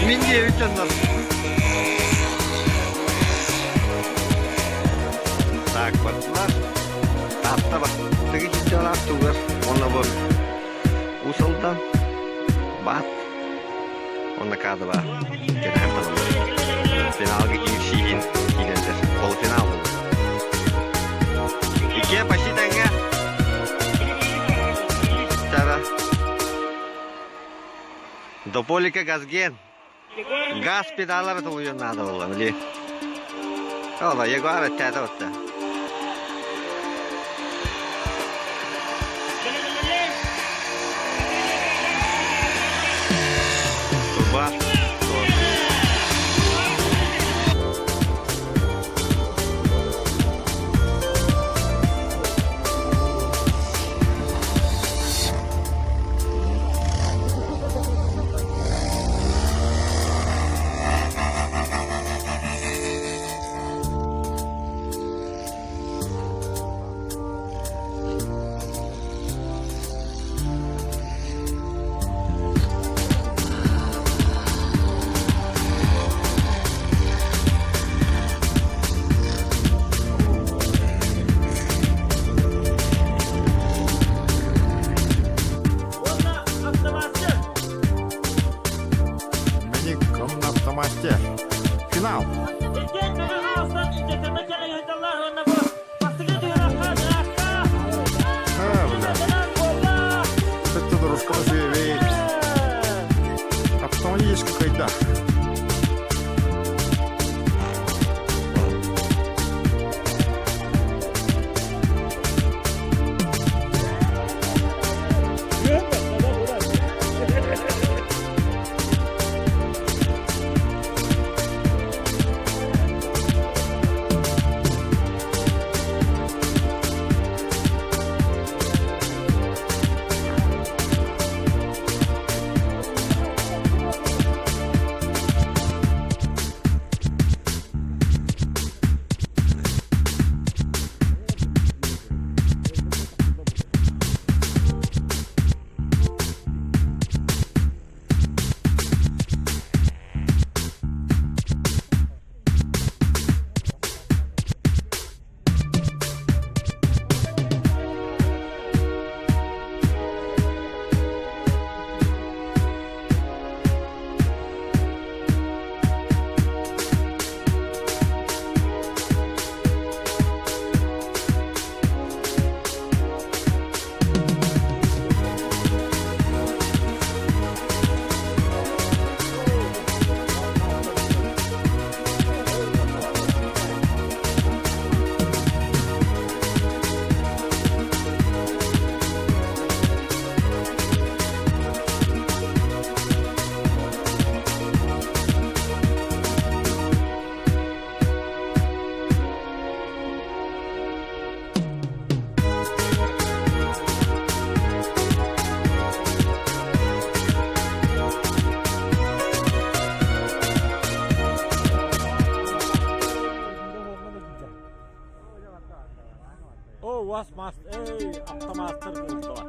Мин диэбит дьоннор. Так, бардылар. Таатта бастакы киччалаах тугар уонна бу Уус Алдан, Баат уонна Кадова кэтэһэн тураллар. Финалга киирсииһин киирэллэр. Полуфинал буолар. Иккиэ почти тэҥҥэ. Чара. Дополика Газген. Газ педаллара толуйан наада буолла, били. Ола, Ягуар эттээтэ отта. Турба. Уонна автоматчы! Мэник уонна автоматчы. Финал. Иккиэн Мэҥэ-Хаҥаластан инжектормат кэлэ ыһыталлар уонна бу бастакы түһүмэххэ дьаакка А, бля. буолла! Это дорожка үчүгэй. Автоматически кайда. О, у вас мастер, эй, автомастер буолла.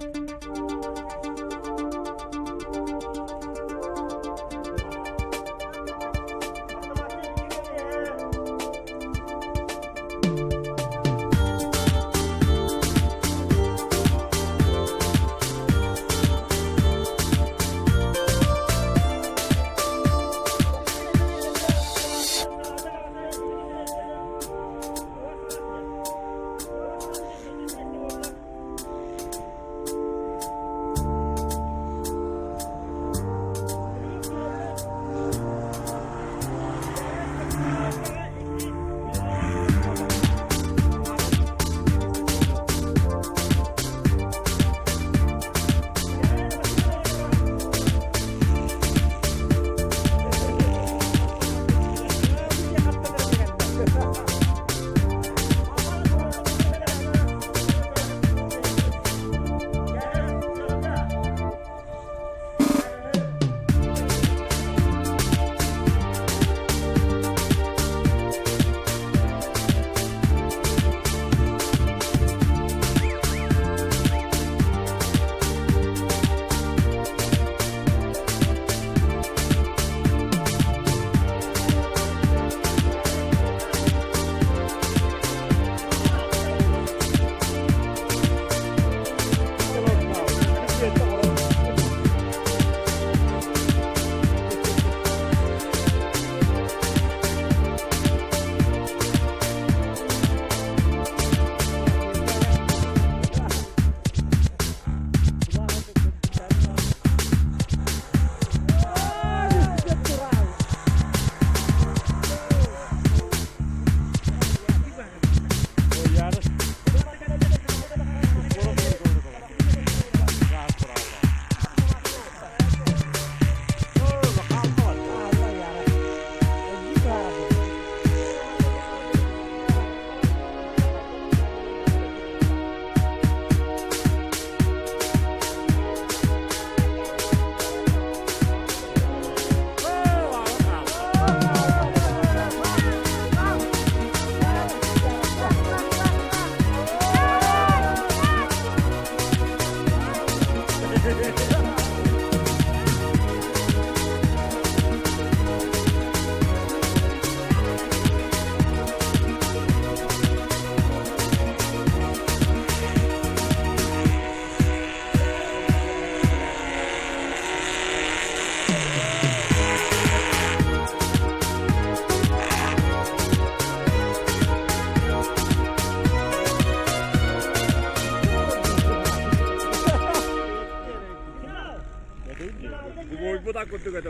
Буойбут курдук этэ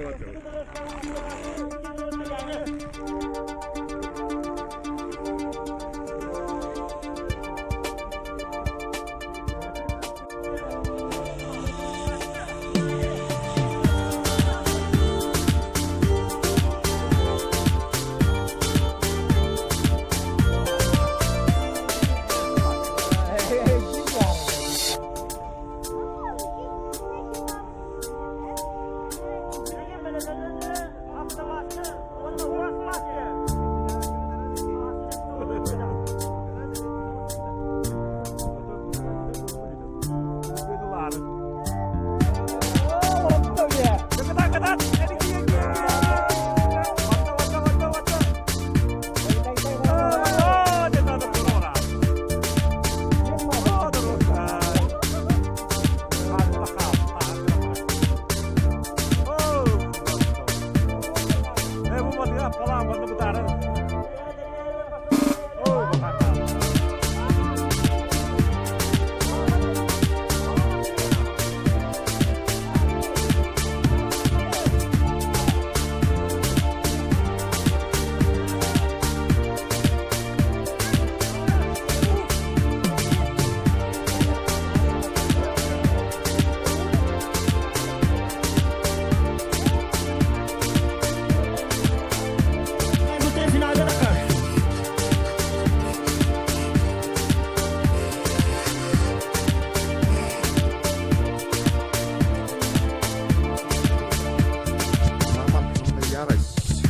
Ярость.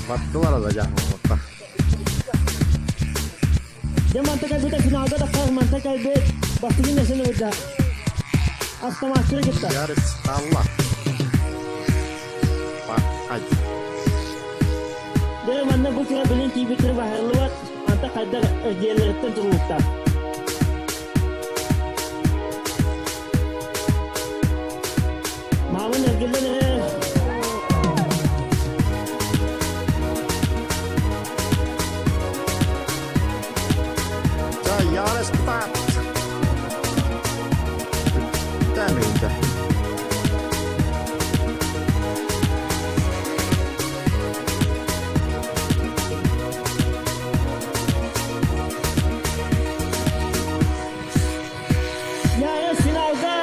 Баттылар да дьаһаллата. Дьэ манта кэлбитэ финалга тахсар манта кэлбит бастакы миэстэни ылда. Автоматтары кытта. Ярость стала. Пахай. Дьэ манна бу күрэ билин тиийбиттэр баһарыллыбат анта хайдах эргиэллэриттэн турулуктаах. Маамын эргиллэн эрэр. Да, ярость так. Тэминtä. Ярость финалга!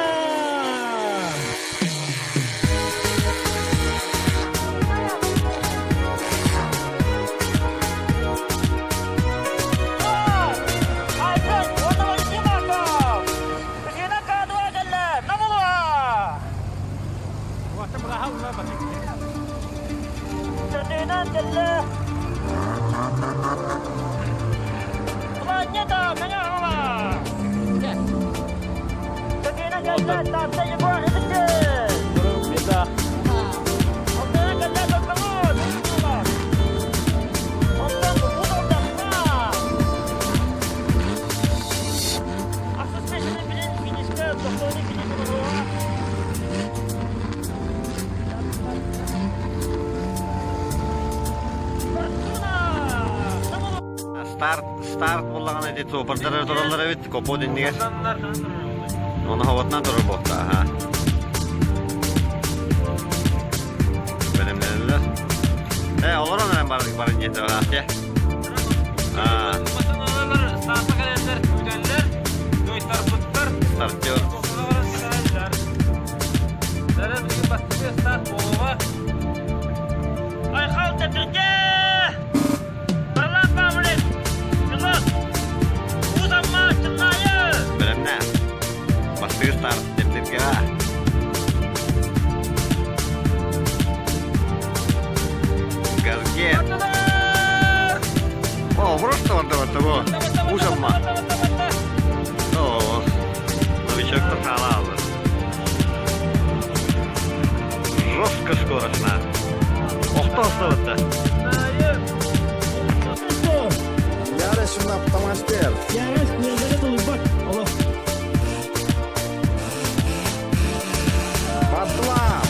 Старт, старт буоллаҕына ити суоппардар тураллар эбит, капот иннигэр. Оны хоботунан турар буолта, аха. Бэлэмнэнэллэр. Э, олорон эрэн бар бар диэтэ аха. А, стартер. Айхал Тетирге! Барлан Павлик! Пилот! Узамма Чыннайы! Бэлэмнэ. Бастыгы старт Тетирге. Газге. О, просто вот вот вот. Узамма. О, новичок-то халал. Жестко скорость на. Охто оставаться. Ярость на автомастер. Ярость нельзя тулуйбат. Олох. Баттылар.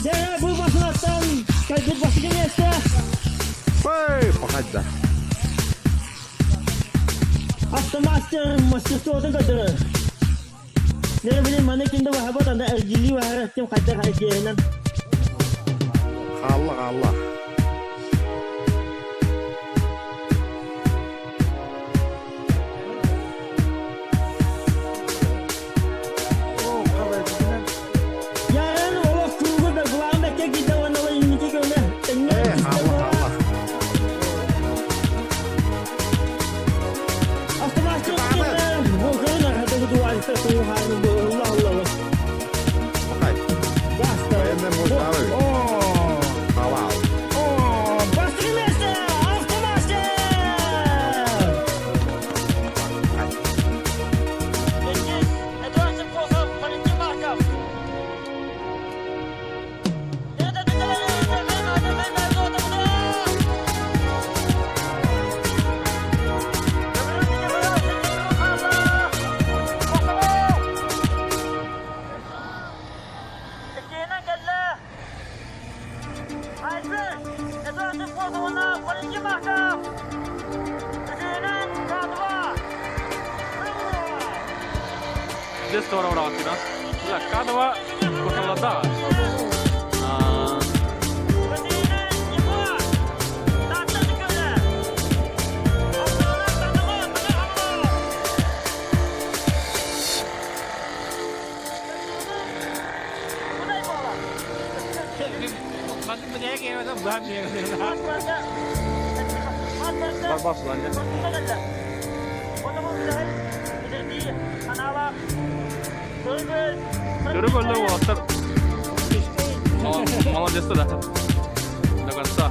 Дьэ, бу Кэлбит бастакы миэстэ. Ой, пахайда. Автомастер мастерствотун көрдөрөр. Нere билим маны кинде вахабат анда эргилии вахара ким хайдах эргиэринэн. Хаалла, хаалла. Ярын олох куугу бер булаан бэккэ киирдэ уонна ол инники көҥө тэҥҥэ Э, хаалла, хаалла. Автомастер Волкарын архатагы дуалиста туухааны Allah Allah. Пахай. Баста. Военный муждавый. О! Халал. О! Бастакы миэстэ! Автомастер! Пахай. Иккис, Эдуард Симпосов, Валентин Марков. Здесь Кадова, Кохалада. Көрүк өллө уолаттар. Молодец да. До конца.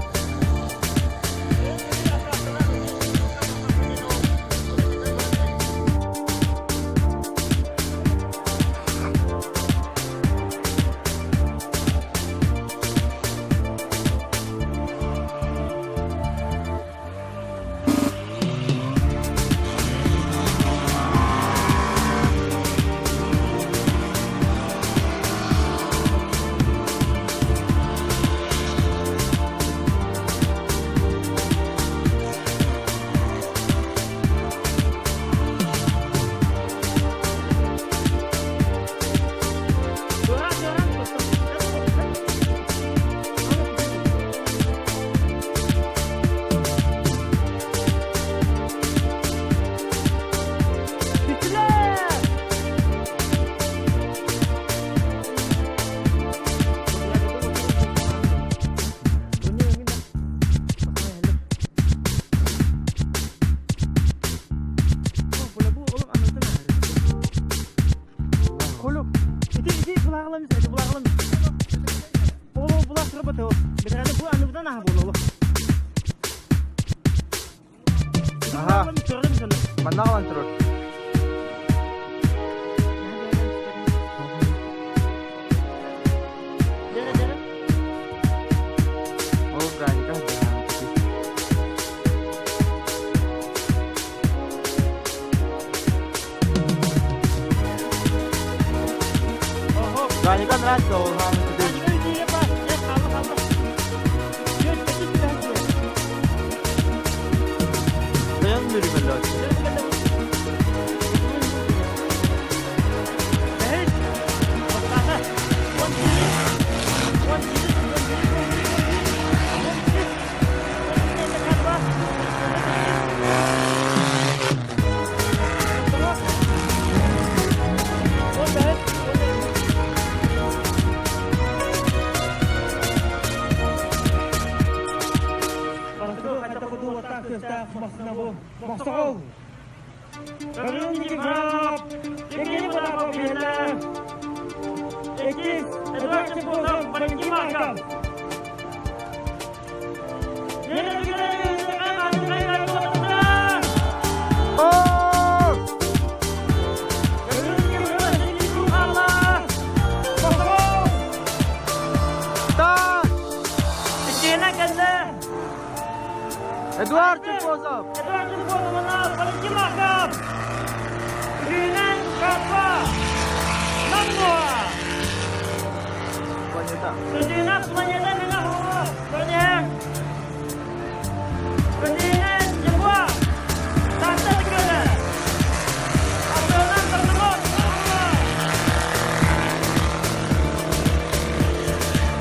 Ага. Манна аҕалан турар. Ол Ганика. Ганика нравится, ол хааны. Dayan mürümelli. Эдуард Чепозов! Эдуард Чепозов, Валентин Марков! Ринан Капа! Намнуа! Планета Мэҥэ Хаҥалас көрүнүһэр. Көрүнүһэн Ягуар Таатта күөлэ. Алтыһынан Тардымот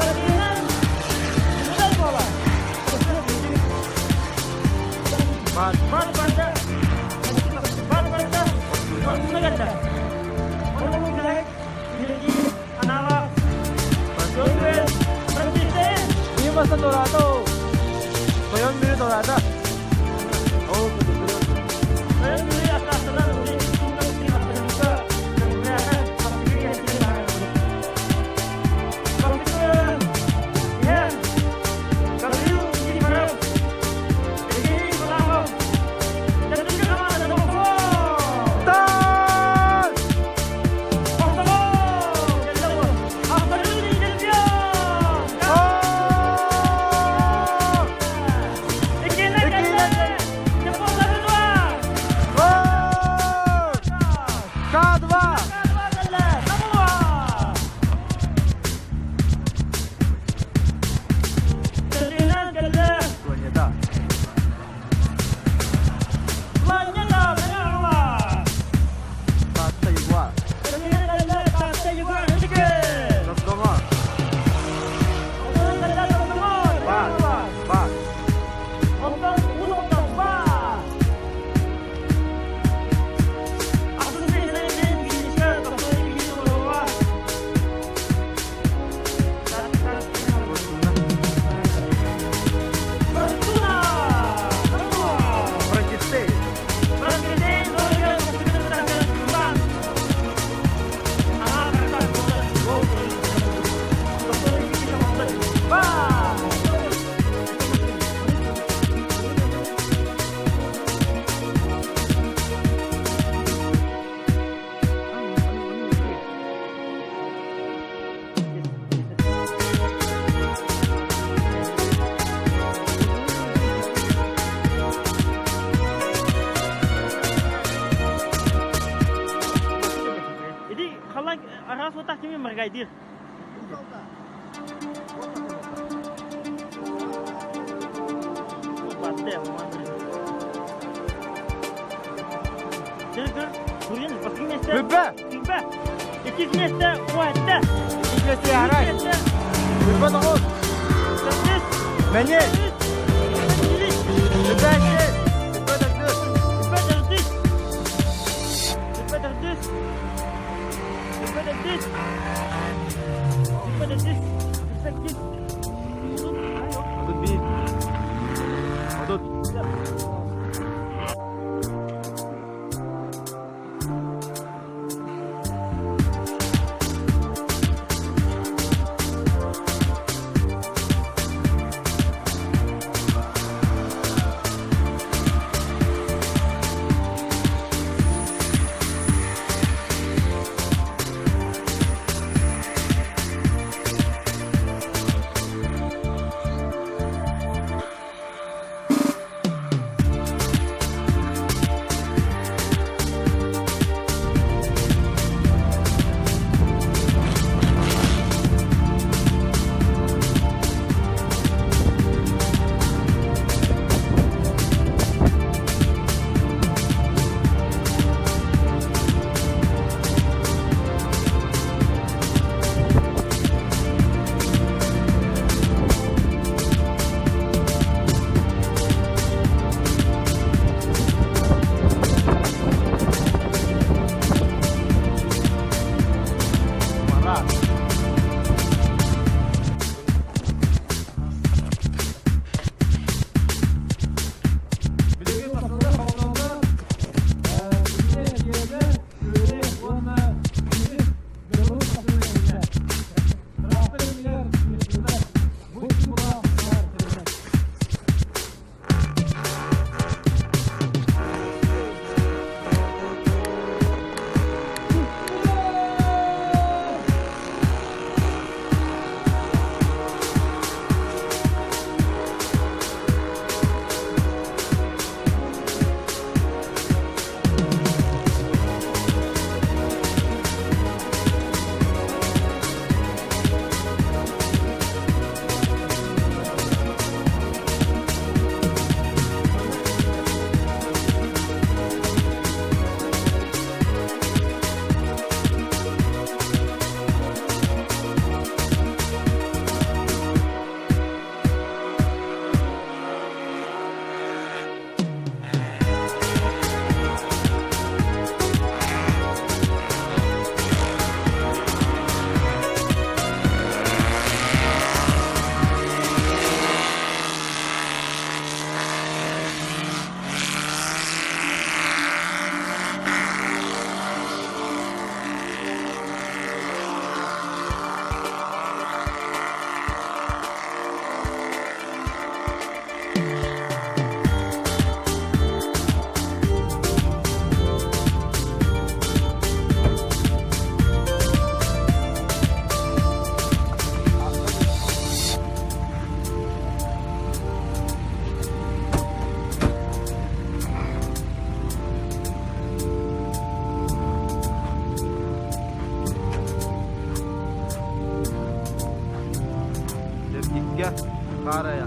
Көрүнүһэн Мудай буола. Бар барда. Бар барда. Онно кэллэ. Онно кэллэ. Иди халан араас отах кими маргайдыр. Бүбэ! Бүбэ! Иккис миэстэ уһатта. Иккис миэстэ арай. Бүбэ тоҕус. Төрдүс. Мэни. Бүбэ икки. Бүбэ төрдүс. Бүбэ төрдүс. Бүбэ төрдүс. Бүбэ төрдүс. Бүбэ төрдүс. Бүбэ иккис. Отут биир. Отут. Икки хаарайа.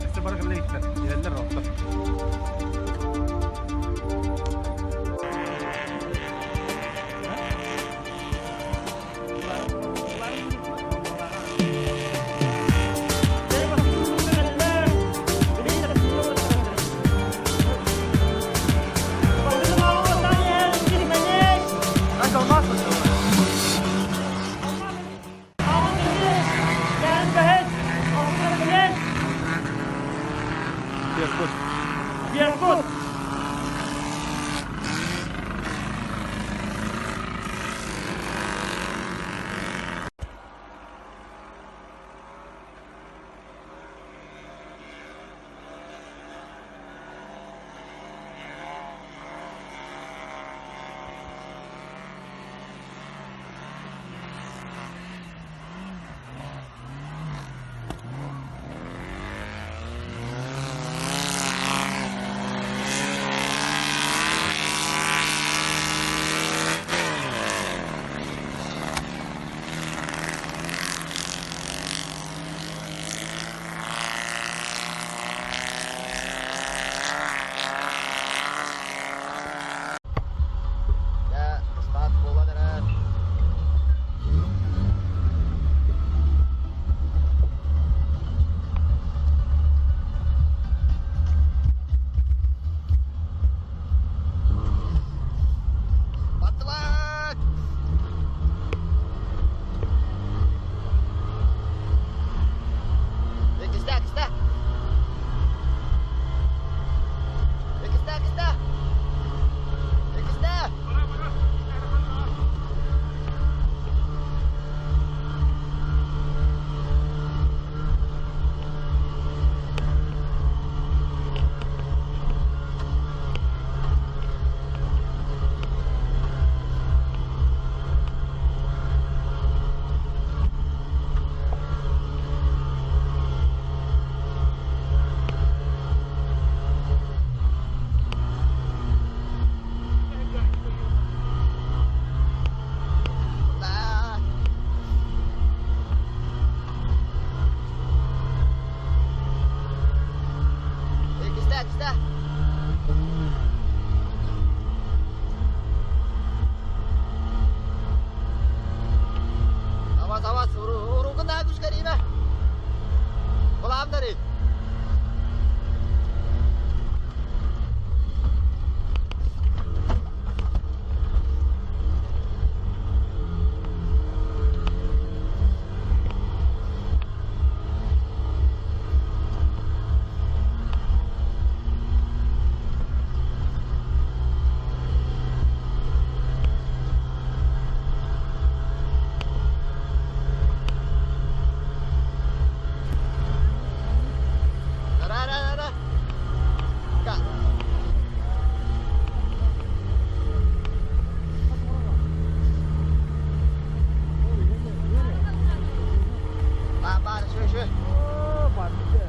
Өссө бары кэллэ иһиттэр. Иһэллэр оттор. Беркут!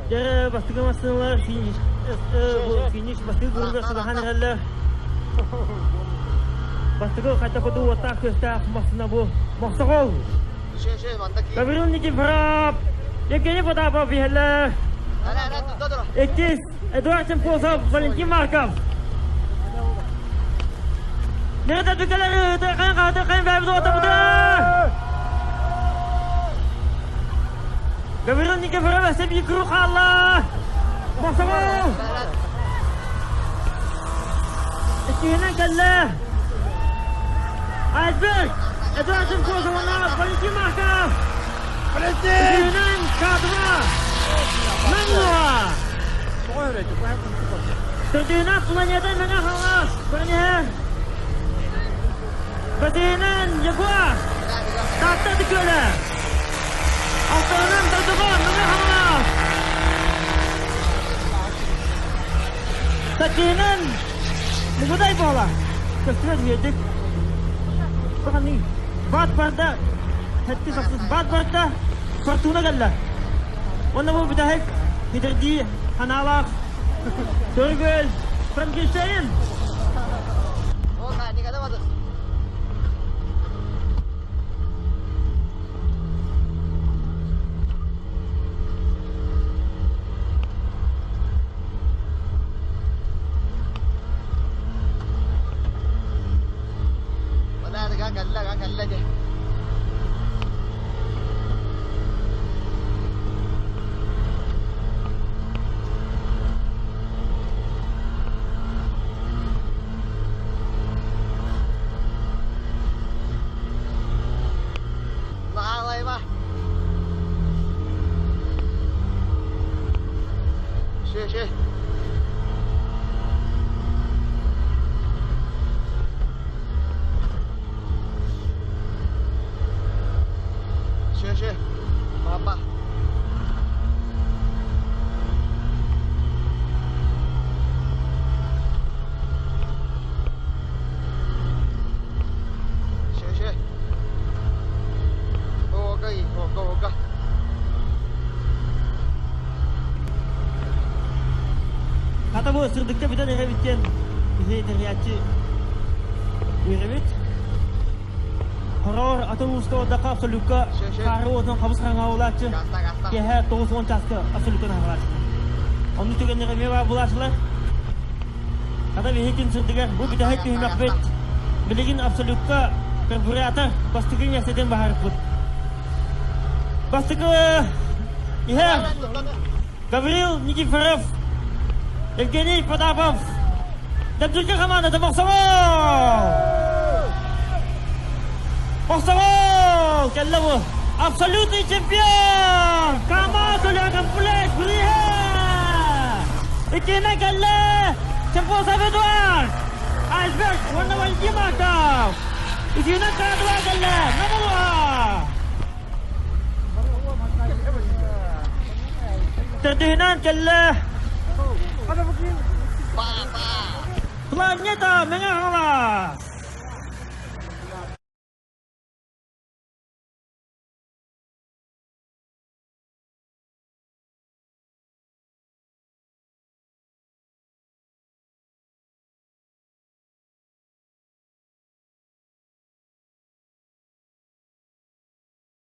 Дьэ, бастакы массыыналар финиш, финиш бастакы кругар сыбахан эрэллэр. Бастакы хайта куду уоттаах күөстээх массыына бу Мохсоҕол. Гаврил Никифоров, Евгений Потапов иһэллэр. Иккис Эдуард Чемпосов, Валентин Марков. Нерде дүкелери тыйкайын тыйкайын бэйбит отабыты. Гаврил Никифоров өссө биир круг хаалла. Мохсоҕол. Иккиһинэн кэллэ. Айсберг! Эдуард Чемпосов уонна Валентин Марков. Валентин! Кадва! Маңла! Төрдүнэн планета Мэҥэ Хаҥалас бронеһэ Бэтиһинэн Ягуар Таатта Күөлэ Алтыһынан Дордоҕон Мэҥэ Хаҥалас Сэттиһинэн Мугудай буола Көстүбэт үөрдүк Баханы Бат барда Сэттис ахсыс бат барда Фортуна кэллэ Уонна бу бүтэһик кэтэрдии ханаалаах Төргөл Франкенштейн! Хата бу сырдыкка бүтэн эрэбит диэн биһи тэрийээччи үөрэбит. Хороор атын улууска бардахха абсолютка хаары уотун хабыс хаҥа улааччы киэһэ 90 чааска абсолюттан хаҥалааччы. Оннук түгэннэр эмиэ баар булааччылар. Хата биһи күн сырдыгар бу бүтэһик түһүмэхпит билигин абсолютка карбюратор бастакы миэстэтин баһарыппыт. Бастакы иһэр Гаврил Никифоров, Евгений Потапов, Дабдүргэ командата Мохсоҕол! Мохсоҕол! Кэллэ бу! Абсолютный чемпион! КамАЗ Өлөкөн Флеш бирииһэ! Иккиһинэн кэллэ! Чемпосов Эдуард! Айсберг уонна Валентин Марков! Үсүһүнэн Карадуа кэллэ! Намылуа! Төрдүһүнэн кэллэ Планета Мэҥэ Хаҥалас!